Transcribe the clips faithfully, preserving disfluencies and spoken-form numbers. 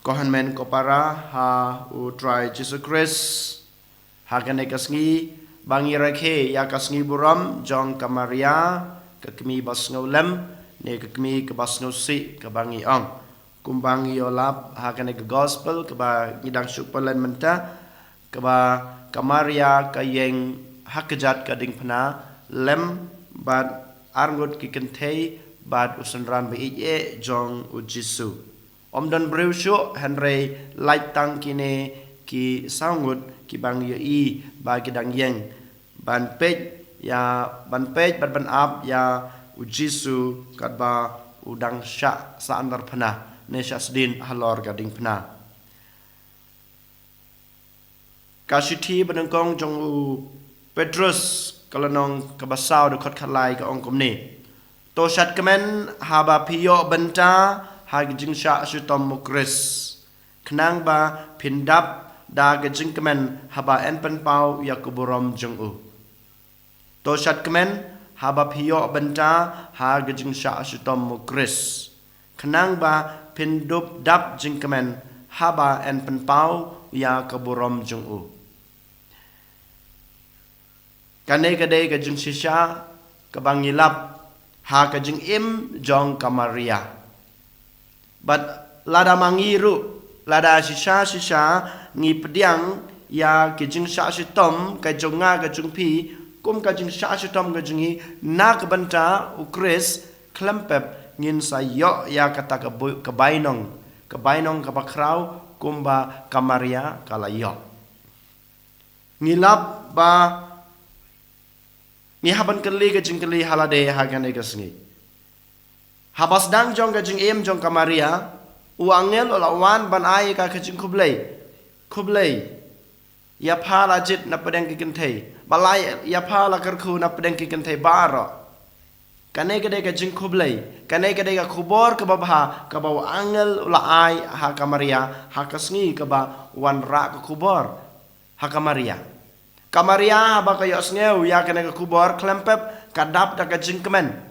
Ko hynmen ko para ha U Trai Jisu Khrist, ha kane ka sngi ba ngi rakhe ïa ka sngi burom jong ka Maria, ka kmie ba sngewlem, ne ka kmie kaba sngewsih, kaba ngi ong, kumba ngi ïoh lap ha kane ka gospel kaba ngi dang shu pule mynta, kaba ka Maria ka ïeng ha kjat ka diengphna, lem bad arngut ki kynthei bad u synran ba ïeit jong U Jisu. Ym don briew shuh, hynrei lait tang kine ki saw ngut kiba ngi ïohi ba ki dang ïeng ban peit ïa, ban peit bad ban ap ïa U Jisu katba u dang shah sandar phna, ne shah sdien halor ka diengphna. Ka shithi banyngkong jong u Petrus, ka lynnong kaba saw, dkhot khatlai, ka ong kumne: To shad kmen haba phi ïoh bynta ha ka jingshah shitom U Khrist, khnang ba phin dap da ka jingkmen haba yn pynpaw ïa ka burom jong u. To shad kmen haba phi ïoh bynta ha ka jingshah shitom U Khrist, khnang ba phin dup dap jingkmen haba yn pynpaw ïa ka burom jong u. Kane ka dei ka jingshisha kaba ngi lap ha ka jingim jong ka Maria. Bad lada ma ngi ruh, lada shisha shisha ngi pdiang ïa ka jingshah shitom ka jong nga ka jong phi, kum ka jingshah shitom ka jong ngi na ka bynta U Khrist, khlem pep ngin sa ïoh ïa kata ka bu-, ka bainong, ka bainong kaba khraw kumba ka Maria ka la ïoh. Ngi lap ba ngi hap ban kylli ka jingkylli ha lade ha kane ka sngi. Haba sdang jong ka jingim jong ka Maria, u angel u la wan ban ai ka ka jingkhublei. Khublei ïa pha la jied na pdeng ki kynthei, bad la ïa pha la kyrkhu na pdeng ki kynthei baroh. Kane ka dei ka jingkhublei, kane ka dei ka khubor kaba bha kaba u angel u la ai ha ka Maria ha ka sngi kaba wanrah ka khubor ha ka Maria. Ka Maria haba ka ïohsngew ïa kane ka khubor, khlem pep ka dap da ka jingkmen.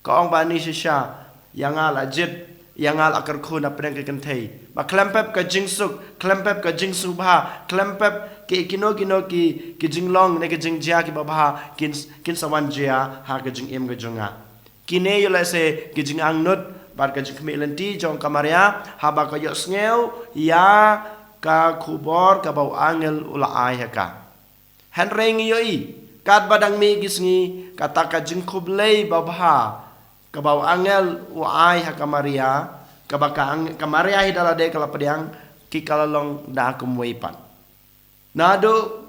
Ka ong ba ni shisha, ïa nga la jied, ïa nga la kyrkhu na pdeng ki kynthei. Bad khlem pep ka jingsuk, khlem pep ka jingsngewbha, khlem pep ki kino kino ki, ki jinglong ne ki jingjia kiba bha kin, kin sa wan jia ha ka jingim ka jong nga. Kine ïoh lehse ki jingangnud bad ka jingkhmih lynti jong ka Maria haba ka ïohsngew ïa ka khubor kaba u angel u la ai ha ka. Hynrei ngi ïohi, katba dang mih ki sngi, kata ka jingkhublei babha kaba u angel u ai ha ka Maria, kaba ka ang-, ka Maria hi da lade ka la pdiang, ki ka la long da kumwei pat. Naduh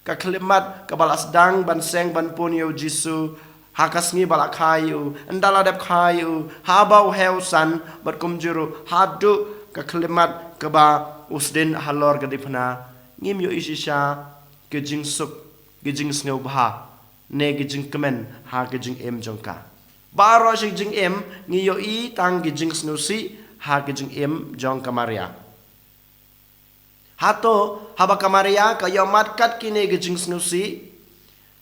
ka khyllipmat kaba la sdang ban seng ban pun ïa u Jisu, ha ka sngi ba la kha ïa u, ynda la dep kha ïa u, haba u heh u san, bad kumjuh ruh haduh ka khyllipmat kaba u sdien halor ka diengphna, ngim ïohi shisha ki jingsuk, ki jingsngewbha, ne ki jingkmen ha ki jingim jong ka. Baroh shi jingim ngi ïohi tang ki jingsngewsih ha ki jingim jong ka Maria. Hato, haba ka Maria ka ïohmad kat kine ki jingsngewsih,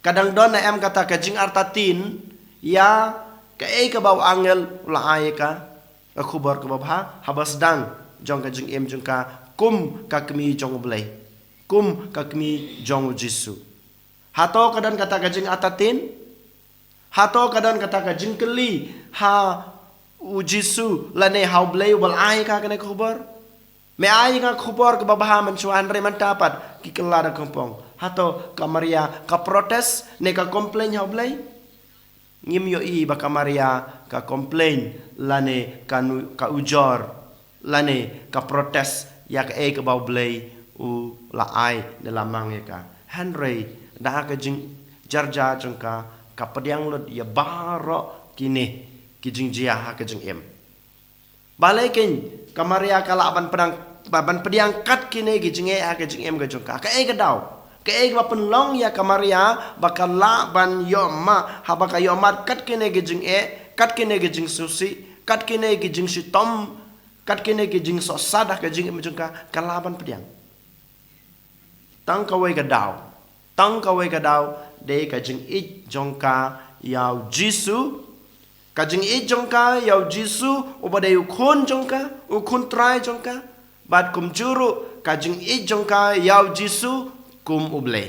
ka dang don ne em kata ka jingartatien ïa kaei kaba u angel u la ai ïa ka, ka khubor kaba bha, haba sdang jong ka jingim jong ka kum ka kmie jong U Blei, kum ka kmie jong u Jisu? Hato ka don kata ka jingartatien? Hato ka don kata ka jingkylli ha u Jisu lane ha U Blei uba la ai ïa ka kane ka khubor? Me ai ïa nga ka khubor kaba bha mynshuwa, hynrei mynta pat ki kylla da kongpong. Hato ka Maria ka protest ne ka complain ha U Blei? Ngim ïohi ba ka Maria ka complain lane ka nu-, ka ujor lane ka protest ïa kaei kaba U Blei u la ai ne la mang ïa ka. Hynrei da ka jingjarjar jong ka, ka pdiang lut ïa baroh kine ki jingjia ha ka jingim. Balei keiñ ka Maria ka lah ban pdiang, ba-, ban pdiang kat kine ki jingeh ha ka jingim ka jong ka? Kaei ka daw? Kaei kaba pynlong ïa ka Maria ba ka lah ban ïohmad, haba ka ïohmad kat kine ki jingeh, kat kine ki jingsngewsih, kat kine ki jingshitom, kat kine ki jingsohsat ha ka jingim jong ka, ka lah ban pdiang? Tang kawei ka daw. Tang kawei ka daw, dei ka jingïeit jong ka ïa u Jisu, Ka jingïeit jong ka ïa u Jisu uba dei u khun jong ka, u khun trai jong ka. Bad kumjuh ruh ka jingïeit jong ka ïa u Jisu kum u Blei.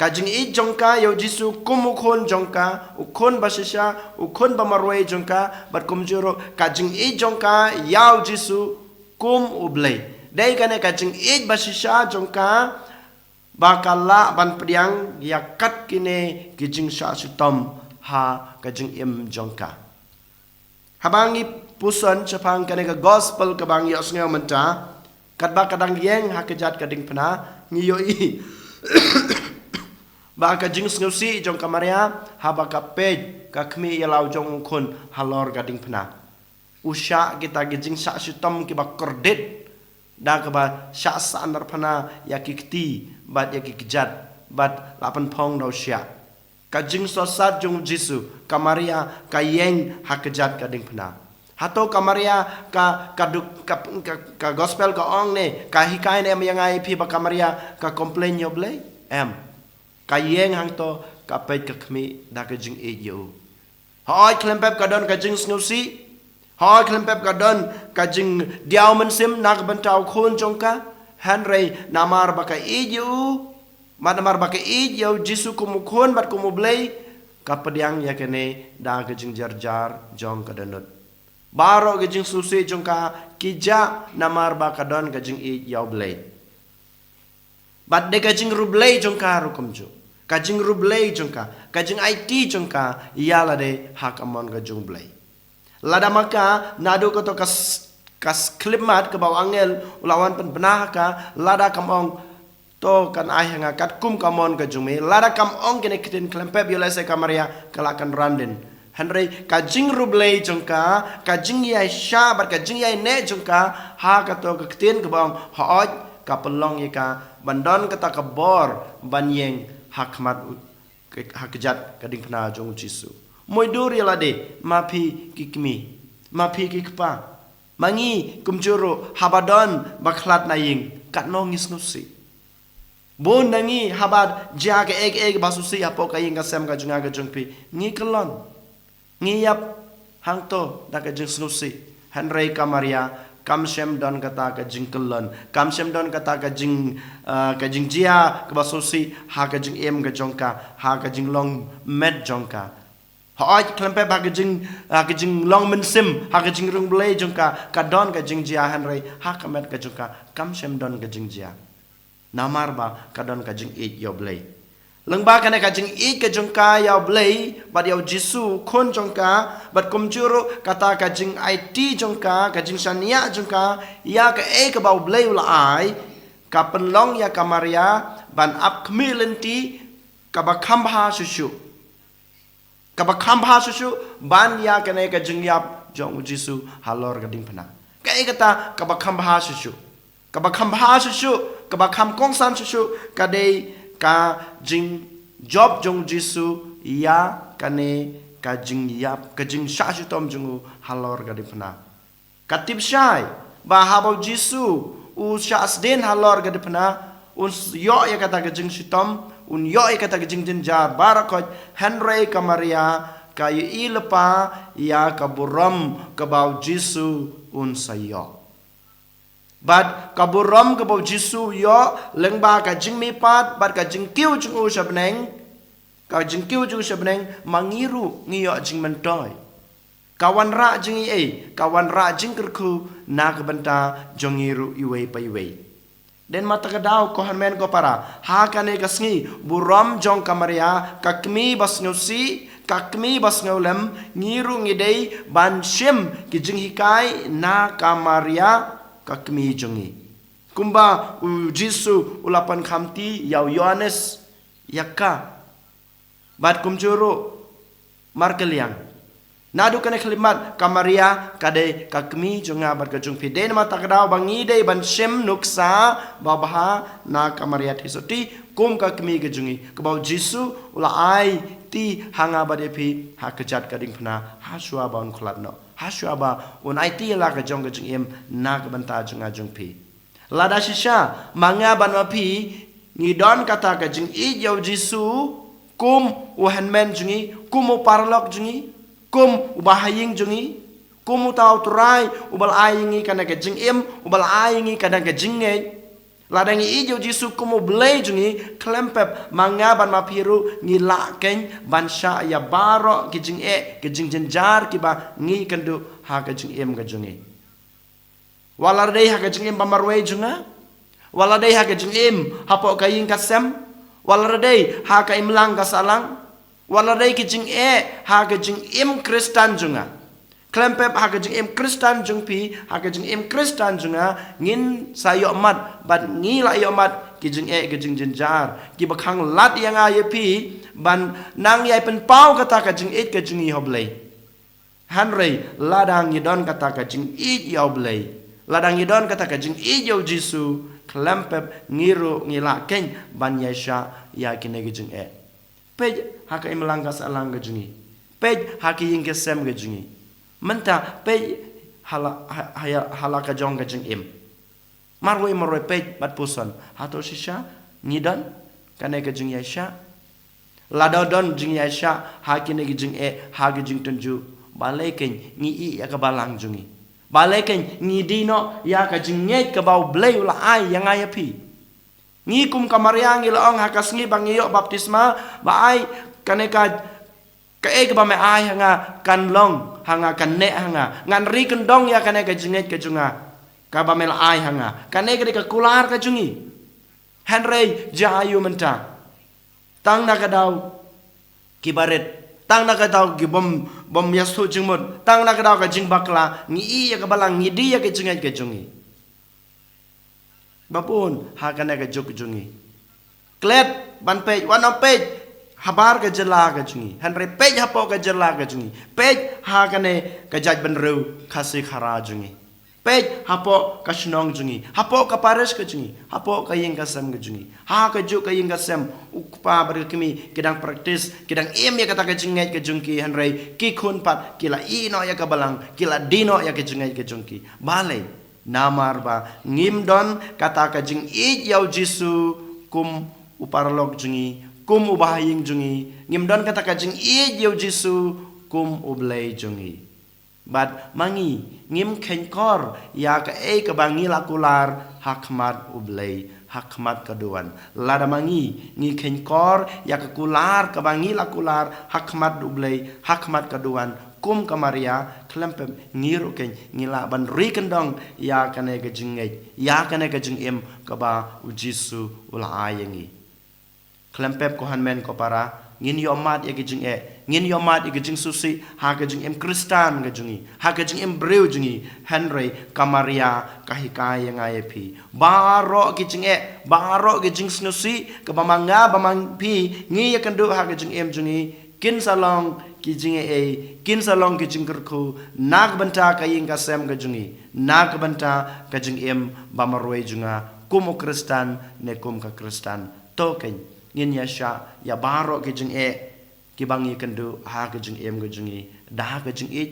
Ka jingïeit jong ka ïa u Jisu kum u khun jong ka, u khun ba shisha, u khun ba marwei jong ka, bad kumjuh ruh ka jingïeit jong ka ïa u Jisu kum u Blei. Dei kane ka jingïeit ba shisha jong ka, ba ka lah ban pdiang ïa kat kine ki jingshah shitom ha ka jingim jong ka. Haba ngi puson shaphang kane ka gospel kaba ngi ïohsngew mynta, katba ka dang ïeng ha kjat ka diengphna, ngi ïohi ba ka jingsngewsih jong ka Maria haba ka peit ka khmih ïa la u jong u khun halor ka diengphna. U shah kita ki jingshah shitom kiba kordit, da kaba shah sah narphna ïa ki kti bad ïa ki kjat, bad la pynphong da u shiah. Ka jingsohsat jong u Jisu, ka Maria ka ïeng ha kjat ka diengphna. Hato ka Maria ka, ka duk, ka, ka, ka gospel ka ong ne, ka hikai ne em ïa nga ïa phi ba ka Maria ka complain ïa u Blei? Em. Ka ïeng hangto, ka peit ka khmih da ka jingïeit ïa u. Hooid khlem pep ka don ka jingsngewsih. Hooid khlem pep ka don ka jingdiaw mynsiem na ka bynta u khun jong ka. Hynrei namar ba ka ïeit ïa u, bad namar ba ka ïeit ïa u Jisu kum u khun bad kum u Blei, ka pdiang ïa kane da ka jingjyrjar jong ka dohnud. Baroh ka jingsngewsih jong ka ki jah namar ba ka don ka jingïeit ïa u Blei. Bad dei ka jingriewblei jong ka ruh kumjuh. Ka jingriewblei jong ka, ka jingaiti jong ka ïa lade ha ka mon ka jong u Blei. Lada ma ka, naduh kato ka s-, ka skhem mat kaba u angel u la wan pynbna ha ka, lada kam ong, to kan ai ha nga katkum ka mon ka jong me, lada kam ong kine ki ktien khlem pep, ïoh lehse ka Maria ka la kynran dien. Hynrei ka jingriewblei jong ka, ka jingïaishah bad ka jingïaineh jong ka ha kato ka ktien kaba ong, hooid ka pynlong ïa ka ban don kata ka bor ban ïeng ha khmat u, ha kjat ka diengphna jong u Jisu. Mutdur ïa lade, ma phi ki kmie, ma phi ki kpa, ma ngi kumjuh ruh, haba don ba khlad na ïing, katno ngi sngewsih. Bun na ngi haba jia kaei kaei ba sngewsih hapoh ka ïing ka sem ka jong nga ka jong phi, ngi kyllon, ngi ïap hangto da ka jingsngewsih. Hynrei ka Maria kam shym don kata ka jingkyllon, kam shym don kata ka jing, ah, ka jingjia kaba sngewsih ha ka jingim ka jong ka, ha ka jinglong met jong ka. Hooid khlem pep ha ka jing, ha ka jinglong mynsiem, ha ka jingriewblei jong ka, ka don ka jingjia, hynrei ha ka met ka jong ka kam shym don ka jingjia. Namar ba ka don ka jingïeit ïa u Blei. Lyngba kane ka jingïeit ka jong ka ïa u Blei bad ïa u Jisu khun jong ka, bad kumjuh ruh kata ka jingaiti jong ka, ka jingshaniah jong ka ïa kaei kaba u Blei u la ai, ka pynlong ïa ka Maria ban ap khmih lynti kaba kham bha shuh shuh. Kaba kham bha shuh shuh ban ïa kane ka jingïap jong u Jisu halor ka diengphna. Kaei kata kaba kham bha shuh shuh? Kaba kham bha shuh shuh, kaba kham kongsan shuh shuh, ka dei ka jingjop jong u Jisu ïa kane ka jingïap, ka jingshah shitom jong u halor ka diengphna. Ka tip shai ba haba u Jisu u shah sdien halor ka diengphna, un ïoh ïa kata ka jingshitom, un ïoh ïa kata ka jingjynjar baroh khoit, hynrei ka Maria ka ïohi lypa ïa ka burom kaba u Jisu un sa ïoh. Bad ka burom kaba u Jisu u ïoh lyngba ka jingmihpat bad ka jingkiew jong u sha bneng, ka jingkiew jong u sha bneng, ma ngi ruh ngi ïoh jingmyntoi. Ka wanrah jingïeit, ka wanrah jingkyrkhu na ka bynta jong ngi ruh iwei pa iwei. Dei namar kata ka daw ko hynmen ko para, ha kane ka sngi burom jong ka Maria, ka kmie ba sngewsih, ka kmie ba sngewlem, ngi ruh ngi dei ban shim ki jinghikai na ka Maria, ka kmie jong ngi. Kumba u Jisu u la pynkhamti ïa u Ïoannis ïa ka. Bad kumjuh ruh markylliang. Naduh kane khyllipmat ka Maria ka dei ka kmie jong nga bad ka jong phi. Dei namar kata ka daw ba ngi dei ban shim nuksa babha na ka Maria Theisotti kum ka kmie ka jong ngi, kaba u Jisu u la aiti ha nga bad ïa phi ha kjat ka diengphna, ha shuwa ba un khlad noh, ha shuwa ba un aiti ïa la ka jong ka jingim na ka bynta jong nga jong phi. Lada shisha ma nga bad ma phi ngi don kata ka jingïeit ïa u Jisu kum u hynmen jong ngi, kum u paralok jong ngi, Kum uba ha ïing jong ngi, kum uta u Trai uba la ai ïa ngi kane ka jingim, uba la ai ïa ngi kane ka jingngeit. Lada ngi ïeit ïa u Jisu kum u Blei jong ngi, khlem pep ma nga bad ma phi ruh ngi lah kein ban shah ïa baroh ki jingeh, ki jingjynjar kiba ngi kynduh ha ka jingim ka jong ngi. Wat la dei ha ka jingim ba marwei jong nga, wat la dei ha ka jingim hapoh ka ïing ka sem, wat la dei ha ka imlang ka sahlang, wat la dei ki jingeh ha ka jingim Khristan jong nga. Khlem pep ha ka jingim Khristan jong phi, ha ka jingim Khristan jong nga, ngin sa ïohmad, bad ngi la ïohmad ki jingeh, ki jingjynjar kiba khang lad ïa nga ïa phi ban nang ïai pynpaw kata ka jingïeit ka jong ngi ha u Blei. Hynrei lada ngi don kata ka jingïeit ïa u Blei, lada ngi don kata ka jingïeit ïa u Jisu, khlem pep ngi ruh ngi lah kein ban ïai shah ïa kine ki jingeh. Peit ha ka imlang ka sahlang ka jong ngi. Peit ha ka ïing ka sem ka jong ngi. Mynta peit ha la, ha, ha, ha la ka jong ka jingim. Marwei marwei peit bad puson, hato shisha ngi don kane ka jingïaishah? Lada don jingïaishah ha kine ki jingeh, ha ki jingtynjuh, balei kein ngi ïeh ïa ka balang jong ngi? Balei kein ngi die noh ïa ka jingngeit kaba u Blei u la ai ïa nga ïa phi? Ngi kum ka Maria ngi la ong ha ka sngi ba ngi ïoh baptisma, ba ai kane ka, kaei kaba me ai ha nga kan long ha nga, kan neh ha nga. Ngan ri kyndong ïa kane ka jingngeit ka jong nga kaba me la ai ha nga. Kane ka dei ka kular ka jong ngi. Hynrei jia aïu mynta? Tang na ka daw ki barit, tang na ka daw ki bym, bym ïasuk jingmut, tang na ka daw ka jingbakla, ngi ïeh ïa ka balang, ngi die ïa ka jingngeit ka jong ngi. Ba bun ha kane ka juk jong ngi. Klet ban peit, wat nym peit habar ka jylla ka jong ngi, hynrei peit hapoh ka jylla ka jong ngi. Peit ha kane ka jaitbynriew Khasi Khara jong ngi. Peit hapoh ka shnong jong ngi, hapoh ka parish ka jong ngi, hapoh ka ïing ka sem ka jong ngi. Ha ka juk ka ïing ka sem, u kpa bad ka kmie ki dang practice, ki dang im ïa kata ka jingngeit ka jong ki, hynrei ki khun pat ki la ïeh noh ïa ka balang, ki la die noh ïa ka jingngeit ka jong ki. Balei? Namar ba ngim don kata ka jingïeit ïa u Jisu kum u paralok jong ngi, kum uba ha ïing jong ngi. Ngim don kata ka jingïeit ïa u Jisu kum u Blei jong ngi. Bad ma ngi ngim kheiñkor ïa kaei kaba ngi la kular ha khmat u Blei, ha khmat ka duwan. Lada ma ngi ngi kheiñkor ïa ka kular kaba ngi la kular ha khmat u Blei, ha khmat ka duwan, kum ka Maria, khlem pep ngi ruh kein ngi lah ban ri kyndong ïa kane ka jingngeit, ïa kane ka jingim kaba u Jisu u la ai ïa ngi. Khlem pep ko hynmen ko para, ngin ïohmad ïa ki jingeh, ngin ïohmad ïa ki jingsngewsih ha ka jingim Khristan ka jong ngi, ha ka jingim briew jong ngi. Hynrei ka Maria ka hikai ïa nga ïa phi, baroh ki jingeh, baroh ki jingsngewsih kaba ma nga bad ma phi ngi ïakynduh ha ka jingim jong ngi, kin sa long ki jingeh, kin sa long ki jingkyrkhu na ka bynta ka ïing ka sem ka jong ngi, na ka bynta ka jingim ba marwei jong nga kum u Khristan ne kum ka Khristan. To kein ngin ïashah ïa baroh ki jingeh kiba ngi ïakynduh ha ka jingim ka jong ngi da ka jingïeit,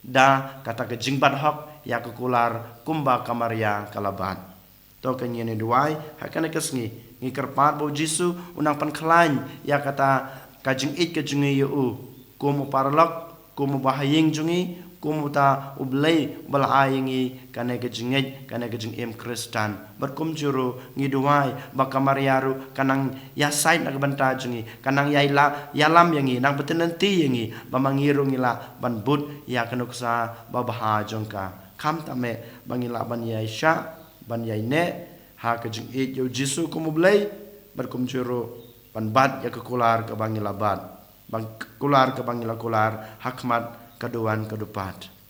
da kata ka jingbadhok ïa ka kular kumba ka Maria ka la bad. To kein ngin ïa duwai ha kane ka sngi, ngi kyrpad ba u Jisu un nang pynkhlaiñ ïa kata ka jingïeit ka jong ngi ïa u, kum u paralok, kum uba ha ïing jong ngi, kum uta u Blei uba la ai ïa ngi kane ka jingngeit, kane ka jingim Khristan. Bad kumjuh ruh ngi duwai ba ka Maria ruh kan nang ïasaid na ka bynta jong ngi, kan nang ïalam, ïalam ïa ngi, nang pyntngen ïa ngi, ba ma ngi ruh ngi lah ban bud ïa ka nuksa babha jong ka. Khamtam eh ba ngi lah ban ïaishah, ban ïaineh ha ka jingïeit ïa u Jisu kum u Blei, bad kumjuh ruh ban bat ïa ka kular kaba ngi la bat, ban kular kaba ngi la kular ha khmat ka duwan ka dupat.